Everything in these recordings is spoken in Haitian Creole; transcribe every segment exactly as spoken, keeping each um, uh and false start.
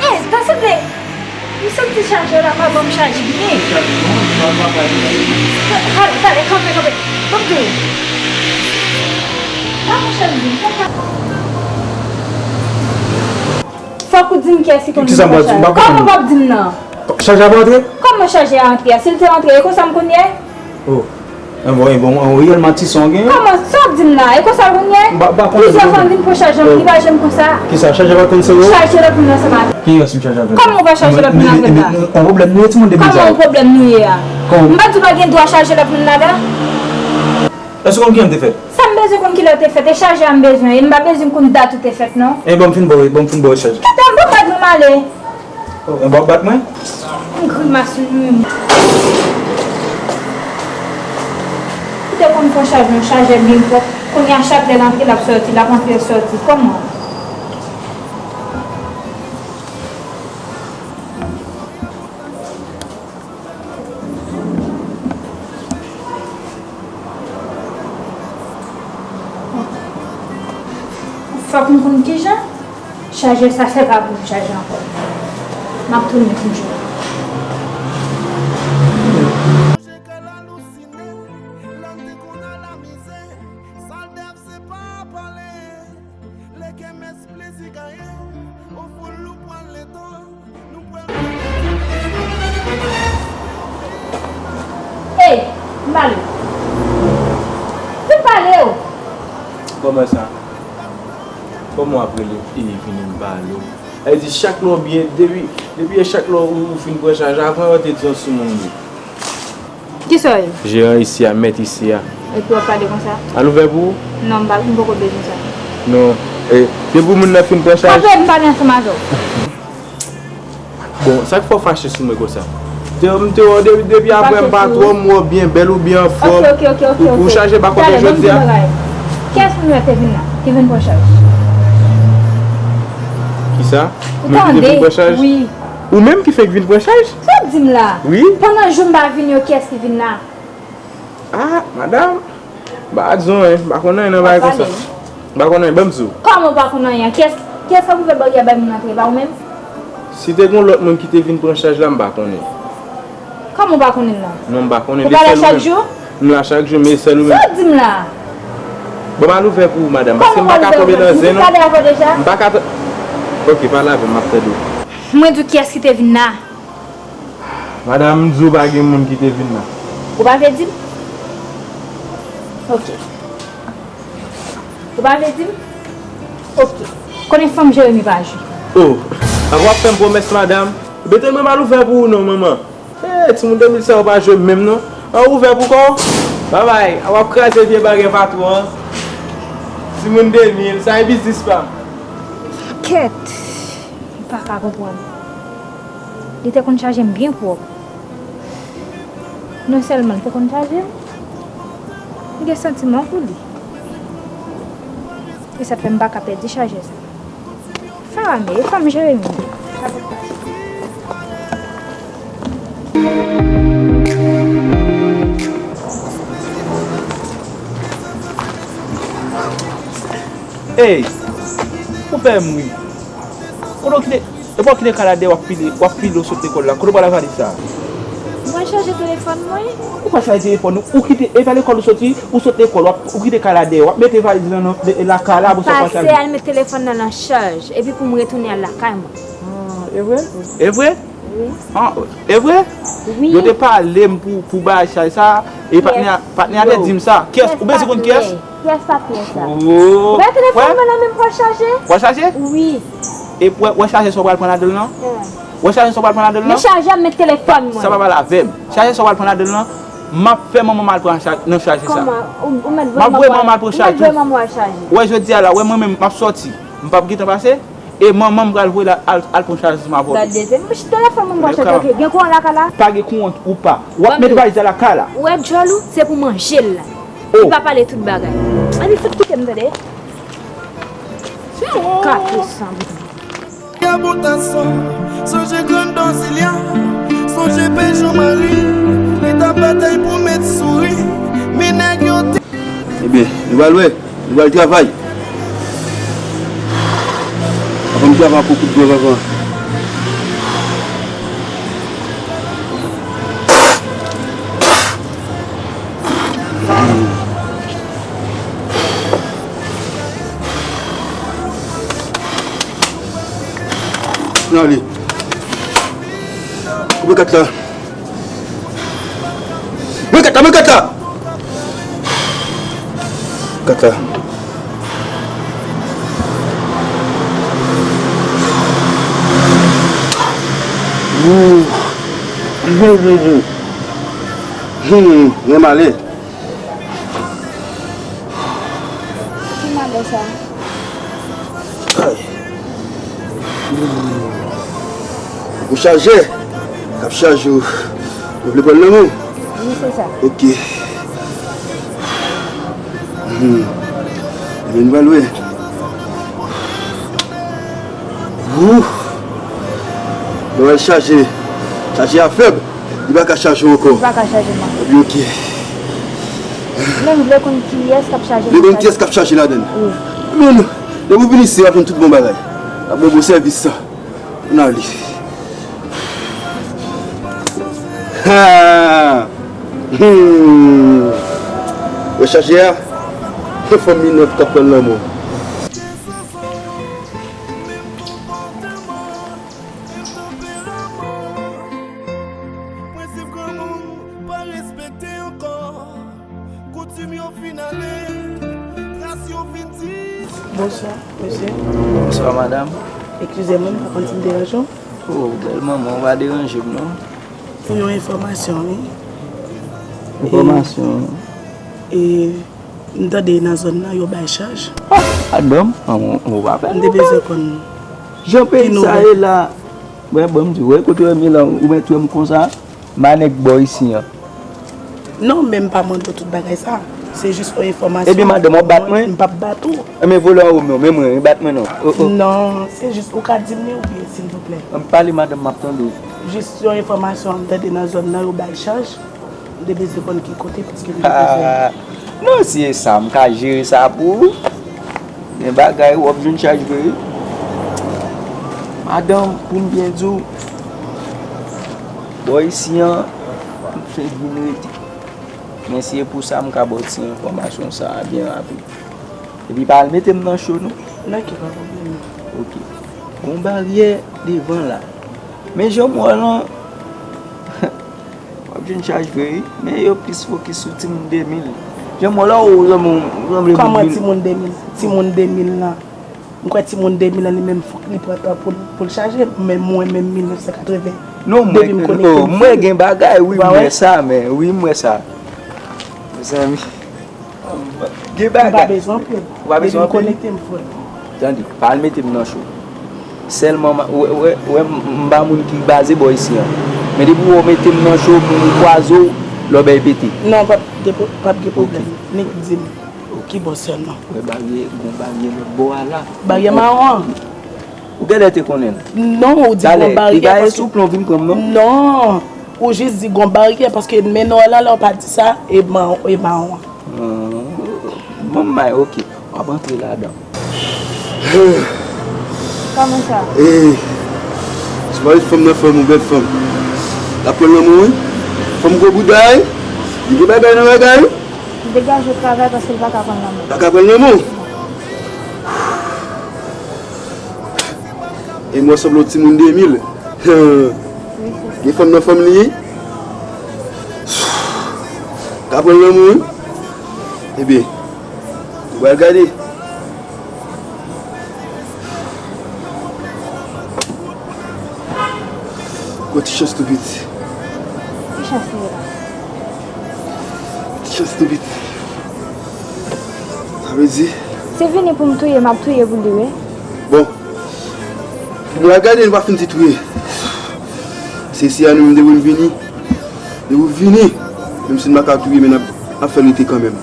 Eh, ta sanble, m santi chajè la pa ban m chaje byen. Talè, talè, kanpe, kanpe. Ban m di w. Pa pran chaje byen, pa, pa. Fòk ou di m kiyès ki konn vin pran chaje. Kisa m pral di? M pa konprann. Kòman w p ap di m nan? Chaje a pa antre? Kòman chaje a antre a? Si l te antre, e konsa m konn ye? Oh. Bon, e bon, ou reyèlman ti son gen? Kòman? Sa w ap di m la? E konsa l konn ye? M pa, m pa konnen. Plizyè fwa m vin pran chaje, li pa janm konsa. Kisa? Chaje pa konn se yo? Chaje lòt moun ansanm avè l. Kiyès m chaje avè l? Kòman w pa chaje lòt moun avè l la? On pwoblèm nou ye, timoun depi sa. Kòman on pwoblèm nou ye a? M pa di w pa gen dwa chaje lòt moun la, la. Èske w konn kijan m te fèt? Sa m bezwen konn kilè w te fèt, e chaje a m bezwen, e m pa bezwen konn dat ou te fèt, non. E bon, m fin ba w, bon, m fin ba w chaje. Kèt, bon, bat mwen, m ale. Oh, e bon, bat mwen? M grimas, wi. Ou te konn pran chaj, yon chajè byen pwòp. Kounye a, chak lè l antre, l ap sòti, l ap antre, l sòti. Kòman? Fòk m konn kijan chajè sa, se pa pou m chaje ankò. M ap tounen pou m jwenn. Sonje kè l alusine, lè l te konn a la mize, sa l te ap se pa pale. Lè kè mès plezi gaye, o fon nou pral letan, nou pral. Ey, m pale w. Vin pale w. Kòman sa? Kòman w ap rele e vini m pale w? Sa vle di chak lè w byen, depi, depi e chak lè w fin pran chaj, avan yo te di yon soumoun li. Kisa w ye? Jeran isi a, mèt isi a. Epi w ap pale konsa? Al ouvè pou ou? Non, m pa, m poko bezwen sa. Non. E, depi moun nan fin pran chaj. Kanpe, m pale ansanm avè w. Bon, sa k fè w fache sou mwen konsa? Te, m te wè w depi, depi apre m pa twò m wè w byen bèl, ou byen anfòm. Ok, ok, ok, ok, ok. Ou, ou chaje pa konnen jodi a. Talè, ban m di yon bagay. Kiyès moun yo te vin la? Ki vin pran chaj? Kisa? Moun ki te vin pran chaj? Wi. Ou menm ki fenk vin pran chaj? Sa w di m la? Wi. Pandan jou m pa vin yo, kiyès ki vin la? Ah, madanm. M pa di w anyen, m pa konn anyen nan bagay konsa. M pa konn anyen, ban m di w. Kòman w pa konn anyen? Kiyès, kiyès k ap ouvè baryè bay moun antre, e pa ou menm? Si te gen lòt moun ki te vin pran chaj la, m pa konnen. Kòman w pa konnen l la? Non, m pa konnen. Ou pa la chak jou? M la chak jou, men sèl ou menm. Sa w di m la? Bon, m al ouvè pou ou, madanm, paske m pa ka tonbe nan zen, non. M pa ka t-, ok, pale avè m, m ap tande w. Mwen di w kiyès ki te vin la. Madanm, m di w pa gen moun ki te vin la. Ou pa vle di m? Ok. Ou pa vle di m? Ok. Konnen fanm Jeremi pa jwe. Oh, a w ap fè m pwomès, madanm? Ebyen, tande mwen, m al ouvè pou ou non, manman. Eh, timoun de mil sa yo pa jwe menm non. An ouvè pou kò w. Babay, a w ap kraze vye bagay patwon an. Timoun de mil, sa e biznis pa m. Kèt, m pa ka konprann. Li te konn chaje m byen pwòp. Non sèlman li te konn chaje m, m gen santiman pou li. E sa fè m pa ka pèdi chajè sa. Sa va, men, e fanm Jeremi. Ey, ou fè m ri. Kote w kite, depi w kite kay la dèyè, w ap pile, w ap pile, w sot lekòl la. Kote w pral ak valiz sa a? Mwen chaje telefòn mwen. Ou pa chaje telefòn ou, ou kite, e pa lekòl ou soti, ou sot lekòl, w ap, ou kite kay la dèyè, w ap mete valiz nan, nan, de, lakay la, apre sa w pral chaje. Pase al met telefòn nan nan chaj, epi pou m retounen al lakay mwen. Ah, e vre? E vre? Wi. Ah, e vre? Wi. Yo te pale m pou, pou bagay chaj sa, e patnè a, patnè a te di m sa. Kiyès? Ou bezwen konn kiyès? Kiyès patnè sa? Oh. Ou wè telefòn mwen nan men m pral chaje? Pral chaje? Wi. E wè, wè chajè sa w pral pran ladan l lan? Wè chajè sa w pral pran ladan l lan? Men chajè m met telefòn mwen. Sa pa pale avè m. Chajè sa w pral pran ladan l lan, m ap fè manman m al pran chaj, nan chajè sa. Kòman? Ou, ou mèt voye manman al pran chaj tou. Ou mèt voye manman al chaje. Wè jodi a la, wè mwen menm m ap sòti. M p ap gentan pase. E manman m pral voye l al, al pran chaj ansanm avè w. Gade, se telefòn mwen pral chaje, ok. Gen kouran lakay la? Pa gen kouran ou pa. W ap met valiz la lakay la. Ou wè djòl ou, se pou manje l la. Oh. Li pa pale tout bagay. Epi fout kite m tande. Kape san bout. Gabotason, sonje grann Dòzilya, sonje pè Jan Mari, ki t ap batay pou met souri, men nèg yo te. Ebyen, nou pral wè, nou pral travay. M te ap ak yon kout gòj anvan. Ann ale. Koupe kat la. Men kat la, men kat la! Kat la. Wouh. Hmm, hmm, hmm. Hmm, men malè. Ki malè sa? Ay. Ou chaje. K ap chaje w. Ou vle pran nan men w? Wi, se sa. Ok. Hmm. Ebyen, nou pral wè. Wouh. Nou pral chaje. Chaje a fèb. Li pa ka chaje ankò. Li pa ka chaje m ankò. Ebyen, ok. Men m vle konn kiyès k ap chaje. Vle konn kiyès k ap chaje ladann? Wi. Men, lè ou vin isi, w ap jwenn tout bon bagay. L ap ba w bon sèvis sa. Ann ale. Ha! Hmm. Ou chaje a? Fanm minòt k ap pran lanmò. Prensip granmoun pa respekte ankò. Koutim yo fin ale, tras yo fin di. Bonswa, mesye. Bonswa, madanm. Eskize mwen, m pa konn si m deranje w. Oh, bèl manman, ou pa deranje m, non. Pou yon enfòmasyon, wi. Enfòmasyon? E, e, m tande nan zòn nan, yo bay chaj. Ah, madanm, ah, ou, ou pa fè. M te bezwen konn. Jan peyi sa ye la. Mwen, bon, m di, wè, kote w wè m ye la, ou mèt wè m konsa. M a nèg bò isi an. Non, men m pa mande w tout bagay sa. Se jis yon enfòmasyon. Ebyen, madanm, w ap bat mwen? M p ap bat ou. Ebyen, vole anwo men w, men mwen, bat mwen non. Oh, oh. Non, se jis ou ka di m li oubyen, silvouplè? Ann pale, madanm, m ap tande w. Jis yon enfòmasyon m tande nan zòn nan, yo bay chaj. M te bezwen konn ki kote, paske m te bezwen. Ah, non, si e sa, m ka jere sa pou ou. Gen bagay, w ap jwenn chaj vre, wi. Madanm, pou m byen di w, bò isi an, m fenk vin rete. Men si e pou sa, m ka ba w ti enfòmasyon sa a byen rapid. Epi pa al mete m nan cho, non. Nan ki pa pwoblèm? Ok. Gon baryè devan la. Men jan m wè w lan, w ap jwenn chaj vre, wi. Men yo plis fokis sou timoun de mil. Jan m wè w la, ou sanble moun. Kòman timoun de mil? Timoun de mil lan. M kwè timoun de mil lan li menm fòk li pran tan pou l, pou l chaje, men mwen menm mil nèf san katreven. Non, mwen, depi m konekte, oh, m mwen gen bagay, wi, m wè sa, men, wi, m wè sa. Mezanmi. Gen bagay. M pa bezwen anpil. Ou pa bezwen anpil? Depi m konekte, m fre. Tande, pa al mete m nan cho. Sèlman, ou wè, ou wè, ou wè, m, m pa moun ki baze bò isi an. Men depi w wè w mete m nan cho, pou m kwaze w, lòbèy pete. Non, p ap gen pwoblèm. Ok. Nik di m. Ki bò sèlman? Wè baryè, gon baryè lòt bò a la. Baryè mawon an? Ou genlè te konnen l. Non, ou di gon baryè paske. Talè, li pa sou plan vin pran m, non? Non, ou jis di gon baryè paske men nò la, lè w pa di sa, e mawon, e mawon an. Ah, bon, may, ok. W ap antre ladan. Kòman sa? Eh, se pa fanm nan fanm, yon bèl fanm. L ap pran lanmou, wi. Fanm gwo bouda, wi. Li gen bagay nan bagay, wi. Li degaje travay paske li pa ka pran lanmou. Pa ka pran lanmou. E mwen sanble yon timoun de mil. Gen fanm nan fanm li ye. Ka pran lanmou, wi. Ebyen, ou pral gade. Gwo ti chans tou piti. Ki chans li ye la? Ti chans tou piti. Sa vle di? Si vini pou m touye, m ap touye pou li, wi. Bon. Pou mwen gade, nou pa fin di touye. Se isi a nou menm depi n vini. Depi w vini, menm si n pa ka touye, men n ap, n ap fè l rete kanmenm.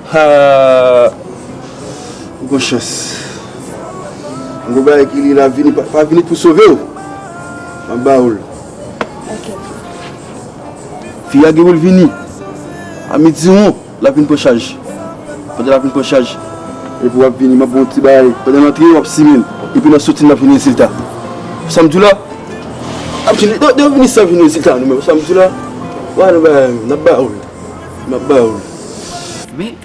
Ha! Ou gon chans. M gon bagay ki li la vini, pa, pa vini pou sove w. M ap ba w l. Ok. Fi a gen pou l vini. A midi, won. L ap vin pran chaj. Pandan l ap vin pran chaj, epi w ap vini, m ap ba w yon ti bagay. Pandan l antre, w ap simen l. Epi nan soti, n ap jwenn rezilta. Sa m di w la? Ap vini, depi w vini san jwenn rezilta, nou menm. Sa m di w la? Wa, nou bagay, n ap ba w li. N ap ba w li. Men,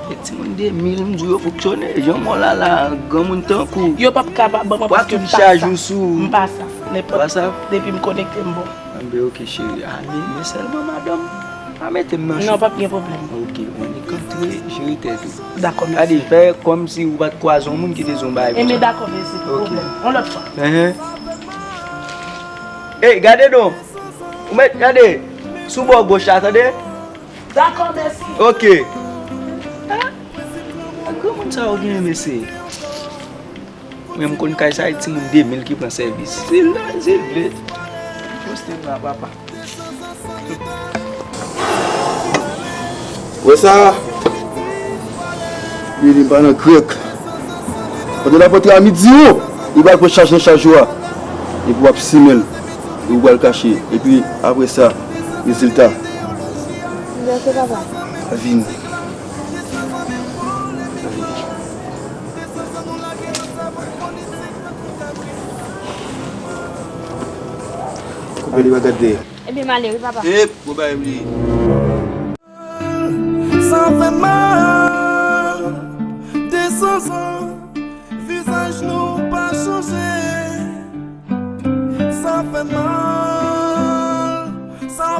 e timoun de mil, m di w yo fonksyone. Jan mò la, la, granmoun tankou. Yo p ap ka pa ban mwen paske m pa sa. Chaj ou sou. M pa sa. Nenpòt. Depi m konekte, m bon. Anben, ok, cheri. Ale, men sèlman madanm. Pa mete m nan. Non, p ap gen pwoblèm. Ok, annik antre, jere tèt ou. Dakò, mèsi. Gade, fè kòmsi ou pa t kwaze yon moun ki te di yon bagay konsa. Enben, dakò, mèsi, pa pwoblèm. Yon lòt fwa. Enhen. Ey, gade non. Ou mèt gade sou bò goch la, tande? Dakò, mèsi. Ok. Ah, granmoun sa yo genyen, mesye. Mwen, m konn kay sa, e timoun de mil ki pran sèvis. Si l, si l vle. Poste m la, papa. Wè sa? Li, li pa nan krèk. Pandan l ap antre a midi, ou, li pral pran chaj nan chaj ou a. Epi w ap simen l. Epi w pral kache. Epi, apre sa, rezilta. Mèsi, papa. Vini. Koupe li, pa gade. Ebyen, m ale wi, papa. Ep, bon bagay, wi. Sa fè mal, de san zan, vizaj nou pa chanje. Sa fè mal, sa